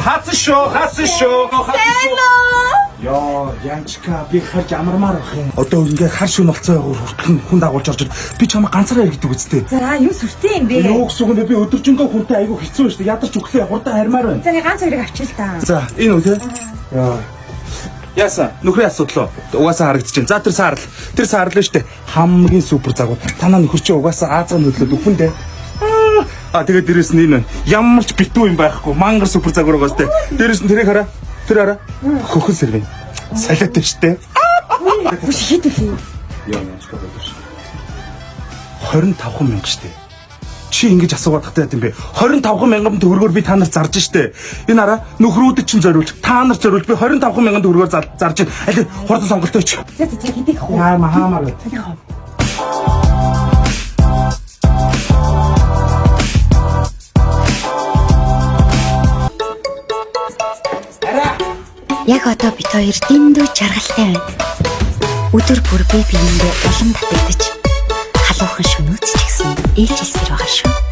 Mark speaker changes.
Speaker 1: Хаацсан шүү, хаацсан шүү.
Speaker 2: Сайн уу?
Speaker 1: Йоо, Янчка би харж амармаар байх юм. Одоо ингээ хар шүн болцоо хүртэл хүн дагуулж орж ир. Би чамайг ганцаараа иргэдэг үсттэй.
Speaker 2: За, юу сүртэй юм бэ?
Speaker 1: Юу гэсэн үг юм бэ? Би өдөржингөө хүнтэй айгүй хэцүү шүү дээ. Ядарч өглөө хурдан хармаар байна.
Speaker 2: За, нэг ганц хоёрыг авчил та.
Speaker 1: За, энэ үү те? Яа. Яасан? Нөхрийн асуудал уу? Угаасаа харагдаж байна. За тэр саарл. Тэр саарл нь шүү дээ. Хамгийн супер загвар. Танаа нөхөр чи угаасаа Азаа нөлөөд үхэн дээ. Аа тэгээд дээрэс нь энэ байна. Ямар ч битүү юм байхгүй. Мангар супер загвар байгаас те. Дээрэс нь тэрийг хараа. Тэр хараа. Хөхөн сэрвэн. Салиатай шүү дээ.
Speaker 2: Бүш хэд их юм?
Speaker 1: Яа яашка болов. 25 мянга шүү дээ. Чи ингэж асуугаад тахтай юм бэ? 25 мянган төгрөгөөр би та нарт зарж штэ. Энэ араа нөхрүүдэд чинь зориулж, та нарт зориулж би 25 мянган төгрөгөөр зарж байна. Аль хурдан сонголтоо чи.
Speaker 2: За, за, хэд их вэ?
Speaker 1: Яа хаамаар.
Speaker 2: Хэд их вэ?
Speaker 3: Яг одоо бит хоёр дэндүү жаргалтай байна. Өдөр бүр бие биендээ улам татагдаж халуухан шөнөөц ч гэсэн ээлжилсээр байгаа шүү.